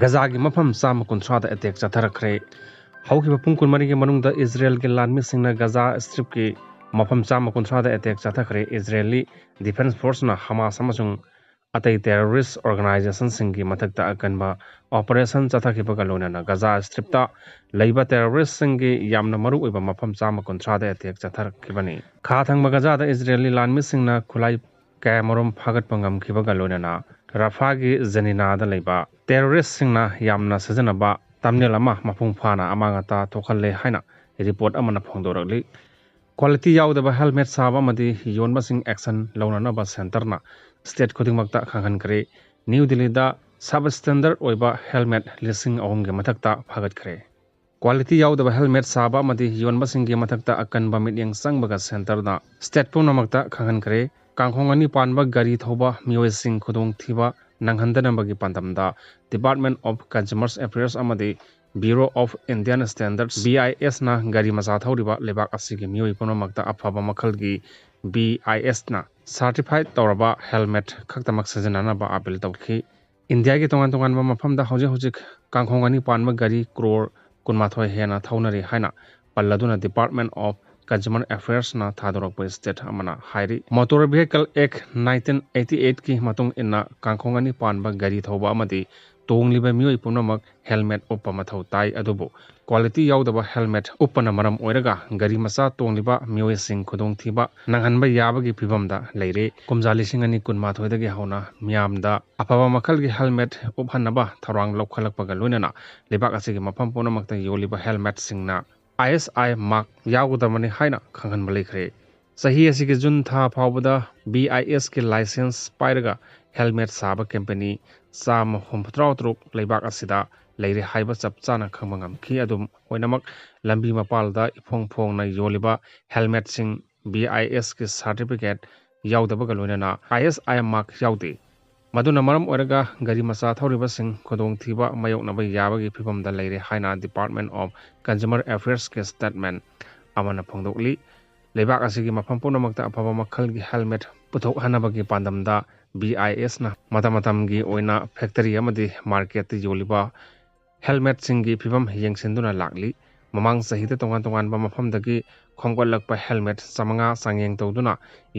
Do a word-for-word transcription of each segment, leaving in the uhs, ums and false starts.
ꯒꯖꯥꯒꯤ ꯃꯐꯝ ꯆꯥꯝꯃ ꯀꯨꯟꯊ꯭ꯔꯥꯗ ꯑꯦꯇꯦꯛ ꯆꯠꯊꯔꯛꯈ꯭ꯔꯦ꯫ ꯍꯧꯈꯤꯕ ꯄꯨꯡ ꯀꯨꯟꯃꯔꯤꯒꯤ ꯃꯅꯨꯡꯗ ꯏꯖꯔꯦꯜꯒꯤ ꯂꯥꯟꯃꯤꯁꯤꯡꯅ ꯒꯖꯥ ꯁ꯭ꯇ꯭ꯔꯤꯞꯀꯤ ꯃꯐꯝ ꯆꯥꯝꯃ ꯀꯨꯟꯊ꯭ꯔꯥꯗ ꯑꯦꯇꯦꯛ ꯆꯠꯊꯈ꯭ꯔꯦ꯫ ꯏꯖꯔꯦꯜꯂꯤ ꯗꯤꯐꯦꯟꯁ ꯐꯣꯔꯁꯅ ꯍꯃꯥꯁ ꯑꯃꯁꯨꯡ ꯑꯇꯩ ꯇꯦꯔꯣꯔꯤꯁ ꯑꯣꯔꯒꯅꯥꯏꯖꯦꯁꯟꯁꯤꯡꯒꯤ ꯃꯊꯛꯇ ꯑꯀꯟꯕ ꯑꯣꯄꯔꯦꯁꯟ ꯆꯠꯊꯈꯤꯕꯒ ꯂꯣꯏꯅꯅ ꯒꯖꯥ ꯁ꯭ꯇ꯭ꯔꯤꯞꯇ ꯂꯩꯕ ꯇꯦꯔꯣꯔꯤꯁꯁꯤꯡꯒꯤ ꯌꯥꯝꯅ ꯃꯔꯨꯑꯣꯏꯕ ꯃꯐꯝ ꯆꯥꯝꯃ ꯀꯨꯟꯊ꯭ꯔꯥꯗ ꯑꯦꯇꯦꯛ ꯆꯠꯊꯔꯛꯈꯤꯕꯅꯤ꯫ ꯈꯥ ꯊꯪꯕ ꯒꯖꯥꯗ ꯏꯖꯔꯦꯜꯂꯤ ꯂꯥꯟꯃꯤꯁꯤꯡꯅ ꯈꯨꯠꯂꯥꯏ ꯀꯌꯥꯃꯔꯨꯝ ꯐꯥꯒꯠꯄ ꯉꯝꯈꯤꯕꯒ ꯂꯣꯏꯅꯅ ꯔꯐꯥꯒꯤ ꯖꯅꯤꯅꯥꯗ ꯂꯩꯕ ꯇꯦꯔꯣꯔꯤꯁꯁꯤꯡꯅ ꯌꯥꯝꯅ ꯁꯤꯖꯤꯟꯅꯕ ꯇꯅꯦꯜ ꯑꯃ ꯃꯄꯨꯡ ꯐꯥꯅ ꯑꯃꯥꯡ ꯑꯇꯥ ꯊꯣꯛꯍꯜꯂꯦ ꯍꯥꯏꯅ ꯔꯤꯄꯣꯔꯠ ꯑꯃꯅ ꯐꯣꯡꯗꯣꯔꯛꯂꯤ꯫ ꯀ꯭ꯋꯥꯂꯤꯇꯤ ꯌꯥꯎꯗꯕ ꯍꯦꯜꯃꯦꯠ ꯁꯥꯕ ꯑꯃꯗꯤ ꯌꯣꯟꯕꯁꯤꯡ ꯑꯦꯛꯁꯟ ꯂꯧꯅꯅꯕ ꯁꯦꯟꯇꯔꯅ ꯁ꯭ꯇꯦꯠ ꯈꯨꯗꯤꯡꯃꯛꯇ ꯈꯪꯍꯟꯈ꯭ꯔꯦ꯫ ꯅ꯭ꯌꯨ ꯗꯤꯜꯂꯤꯗ ꯁꯕ ꯁ꯭ꯇꯦꯟꯗꯔꯗ ꯑꯣꯏꯕ ꯍꯦꯜꯃꯦꯠ ꯂꯤꯁꯤꯡ ꯑꯍꯨꯝꯒꯤ ꯃꯊꯛꯇ ꯐꯥꯒꯠꯈ꯭ꯔꯦ꯫ ꯀ꯭ꯋꯥꯂꯤꯇꯤ ꯌꯥꯎꯗꯕ ꯍꯦꯜꯃꯦꯠ ꯁꯥꯕ ꯑꯃꯗꯤ ꯌꯣꯟꯕꯁꯤꯡꯒꯤ ꯃꯊꯛꯇ ꯑꯀꯟꯕ ꯃꯤꯠꯌꯦꯡ ꯆꯪꯕꯒ ꯁꯦꯟꯇꯔꯅ ꯁ꯭ꯇꯦꯠ ꯄꯨꯝꯅꯃꯛꯇ ꯈꯪꯍꯟꯈ꯭ꯔꯦ꯫ ꯀꯥꯡꯈꯣꯡ ꯑꯅꯤ ꯄꯥꯟꯕ ꯒꯥꯔꯤ ꯊꯧꯕ ꯃꯤꯑꯣꯏꯁꯤꯡ ꯈꯨꯗꯣꯡꯊꯤꯕ ꯅꯪꯍꯟꯗꯅꯕꯒꯤ ꯄꯥꯟꯗꯝꯗ Department of Consumer Affairs ꯑꯃꯗꯤ Bureau of Indian Standards, B I S, ꯅ ꯒꯥꯔꯤ ꯃꯆꯥ ꯊꯧꯔꯤꯕ ꯂꯩꯕꯥꯛ ꯑꯁꯤꯒꯤ ꯃꯤꯑꯣꯏ ꯄꯨꯝꯅꯃꯛꯇ ꯑꯐꯕ ꯃꯈꯜꯒꯤ B I S ꯅ ꯁꯥꯔꯇꯤꯐꯥꯏꯗ ꯇꯧꯔꯕ ꯍꯦꯜꯃꯦꯠ ꯈꯛꯇꯃꯛ ꯁꯤꯖꯤꯟꯅꯅꯕ ꯑꯥꯄꯤꯜ ꯇꯧꯈꯤ꯫ ꯏꯟꯗꯤꯌꯥꯒꯤ ꯇꯣꯉꯥꯟ ꯇꯣꯉꯥꯟꯕ ꯃꯐꯝꯗ ꯍꯧꯖꯤꯛ ꯍꯧꯖꯤꯛ ꯀꯥꯡꯈꯣꯡ ꯑꯅꯤ ꯄꯥꯟꯕ ꯒꯥꯔꯤ ꯀ꯭ꯔꯣꯔ ꯀꯨꯟꯃꯥꯊꯣꯏ ꯍꯦꯟꯅ ꯊꯧꯅꯔꯤ ꯍꯥꯏꯅ ꯄꯜꯂꯗꯨꯅ Department of Consumer Affairs ꯅ ꯊꯥꯗꯣꯔꯛꯄ ꯁ꯭ꯇꯦꯠ ꯑꯃꯅ ꯍꯥꯏꯔꯤ꯫ Motor Vehicle Act nineteen eighty eight ꯀꯤ ꯃꯇꯨꯡ ꯏꯟꯅ ꯀꯥꯡꯈꯣꯡ ꯑꯅꯤ ꯄꯥꯟꯕ ꯒꯥꯔꯤ ꯊꯧꯕ ꯑꯃꯗꯤ ꯇꯣꯡꯂꯤꯕ ꯃꯤꯑꯣꯏ ꯄꯨꯝꯅꯃꯛ ꯍꯦꯜꯃꯦꯠ ꯎꯞꯄ ꯃꯊꯧ ꯇꯥꯏ꯫ ꯑꯗꯨꯕꯨ ꯀ꯭ꯋꯥꯂꯤꯇꯤ ꯌꯥꯎꯗꯕ ꯍꯦꯜꯃꯦꯠ ꯎꯞꯄꯅ ꯃꯔꯝ ꯑꯣꯏꯔꯒ ꯒꯥꯔꯤ ꯃꯆꯥ ꯇꯣꯡꯂꯤꯕ ꯃꯤꯑꯣꯏꯁꯤꯡ ꯈꯨꯗꯣꯡꯊꯤꯕ ꯅꯪꯍꯟꯕ ꯌꯥꯕꯒꯤ ꯐꯤꯚꯝꯗ ꯂꯩꯔꯦ꯫ ꯀꯨꯝꯖꯥ ꯂꯤꯁꯤꯡ ꯑꯅꯤ ꯀꯨꯟꯃꯥꯊꯣꯏꯗꯒꯤ ꯍꯧꯅ ꯃꯤꯌꯥꯝꯗ ꯑꯐꯕ ꯃꯈꯜꯒꯤ ꯍꯦꯜꯃꯦꯠ ꯎꯞꯍꯟꯅꯕ ꯊꯧꯔꯥꯡ ꯂꯧꯈꯠꯂꯛꯄꯒ ꯂꯣꯏꯅꯅ ꯂꯩꯕꯥꯛ ꯑꯁꯤꯒꯤ ꯃꯐꯝ ꯄꯨꯝꯅꯃꯛꯇ ꯌꯣꯜꯂꯤꯕ ꯍꯦꯜꯃꯦꯠꯁꯤꯡꯅ I S I mark ꯌꯥꯎꯒꯗꯕꯅꯤ ꯍꯥꯏꯅ ꯈꯪꯍꯟꯕ ꯂꯩꯈ꯭ꯔꯦ꯫ ꯆꯍꯤ ꯑꯁꯤꯒꯤ ꯖꯨꯟ ꯊꯥ ꯐꯥꯎꯕꯗ B I S ꯀꯤ ꯂꯥꯏꯁꯦꯟꯁ ꯄꯥꯏꯔꯒ ꯍꯦꯜꯃꯦꯠ ꯁꯥꯕ ꯀꯝꯄꯦꯅꯤ ꯆꯥꯝꯃ ꯍꯨꯝꯐꯨꯇꯔꯥ ꯇꯔꯨꯛ ꯂꯩꯕꯥꯛ ꯑꯁꯤꯗ ꯂꯩꯔꯦ ꯍꯥꯏꯕ ꯆꯞ ꯆꯥꯅ ꯈꯪꯕ ꯉꯝꯈꯤ꯫ ꯑꯗꯨꯝ ꯑꯣꯏꯅꯃꯛ, ꯂꯝꯕꯤ ꯃꯄꯥꯜꯗ ꯏꯐꯣꯡ ꯐꯣꯡꯅ ꯌꯣꯜꯂꯤꯕ ꯍꯦꯜꯃꯦꯠꯁꯤꯡ B I S ꯀꯤ ꯁꯥꯔꯇꯤꯐꯤꯀꯦꯠ ꯌꯥꯎꯗꯕꯒ ꯂꯣꯏꯅꯅ I S I mark ꯌꯥꯎꯗꯦ꯫ ꯃꯗꯨꯅ ꯃꯔꯝ ꯑꯣꯏꯔꯒ ꯒꯥꯔꯤ ꯃꯆꯥ ꯊꯧꯔꯤꯕꯁꯤꯡ ꯈꯨꯗꯣꯡꯊꯤꯕ ꯃꯥꯌꯣꯛꯅꯕ ꯌꯥꯕꯒꯤ ꯐꯤꯚꯝꯗ ꯂꯩꯔꯦ ꯍꯥꯏꯅ Department of Consumer Affairs ꯀꯤ ꯁ꯭ꯇꯦꯠꯃꯦꯟ ꯑꯃꯅ ꯐꯣꯡꯗꯣꯛꯂꯤ꯫ ꯂꯩꯕꯥꯛ ꯑꯁꯤꯒꯤ ꯃꯐꯝ ꯄꯨꯝꯅꯃꯛꯇ ꯑꯐꯕ ꯃꯈꯜꯒꯤ ꯍꯦꯜꯃꯦꯠ ꯄꯨꯊꯣꯛꯍꯟꯅꯕꯒꯤ ꯄꯥꯟꯗꯝꯗ ꯕꯤ ꯑꯥꯏ ꯑꯦꯁꯅ ꯃꯇꯝ ꯃꯇꯝꯒꯤ ꯑꯣꯏꯅ ꯐꯦꯛꯇꯔꯤ ꯑꯃꯗꯤ ꯃꯥꯔꯀꯦꯠꯇ ꯌꯣꯜꯂꯤꯕ ꯍꯦꯜꯃꯦꯠꯁꯤꯡꯒꯤ ꯐꯤꯕꯝ ꯌꯦꯡꯁꯤꯟꯗꯨꯅ ꯂꯥꯛꯂꯤ꯫ ꯃꯃꯥꯡ ꯆꯍꯤꯗ ꯇꯣꯉꯥꯟ ꯇꯣꯉꯥꯟꯕ ꯃꯐꯝꯗꯒꯤ ꯈꯣꯝꯒꯠꯂꯛꯄ ꯍꯦꯜꯃꯦꯠ ꯆꯥꯃꯉꯥ ꯆꯥꯡꯌꯦꯡ ꯇꯧꯗꯨꯅ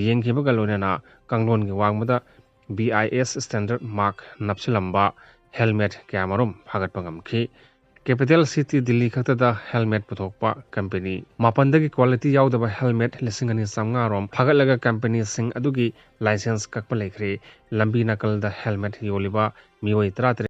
ꯌꯦꯡꯈꯤꯕꯒ ꯂꯣꯏꯅꯅ ꯀꯥꯡꯂꯣꯟꯒꯤ ꯋꯥꯡꯃꯗ ꯕꯤ ꯑꯥꯏ ꯑꯦꯁ ꯁ꯭ꯇꯦꯟꯗꯔꯠ ꯃꯥꯔꯛ ꯅꯞꯁꯤꯜꯂꯝꯕ ꯍꯦꯜꯃꯦꯠ ꯀꯌꯥꯃꯔꯨꯝ ꯐꯥꯒꯠꯄ ꯉꯝꯈꯤ꯫ ꯀꯦꯄꯤꯇꯦꯜ ꯁꯤꯇꯤ ꯗꯤꯜꯂꯤ ꯈꯛꯇꯗ ꯍꯦꯜꯃꯦꯠ ꯄꯨꯊꯣꯛꯄ ꯀꯝꯄꯦꯅꯤ ꯃꯥꯄꯟꯗꯒꯤ ꯀ꯭ꯋꯥꯂꯤꯇꯤ ꯌꯥꯎꯗꯕ ꯍꯦꯜꯃꯦꯠ ꯂꯤꯁꯤꯡ ꯑꯅꯤ ꯆꯥꯃꯉꯥ ꯔꯣꯝ ꯐꯥꯒꯠꯂꯒ ꯀꯝꯄꯦꯅꯤꯁꯤꯡ ꯑꯗꯨꯒꯤ ꯂꯥꯏꯁꯦꯟꯁ ꯀꯛꯄ ꯂꯩꯈ꯭ꯔꯦ꯫ ꯂꯝꯕꯤ ꯅꯥꯀꯜꯗ ꯍꯦꯜꯃꯦꯠ ꯌꯣꯜꯂꯤꯕ ꯃꯤꯑꯣꯏ ꯇꯔꯥꯇꯔꯦꯠ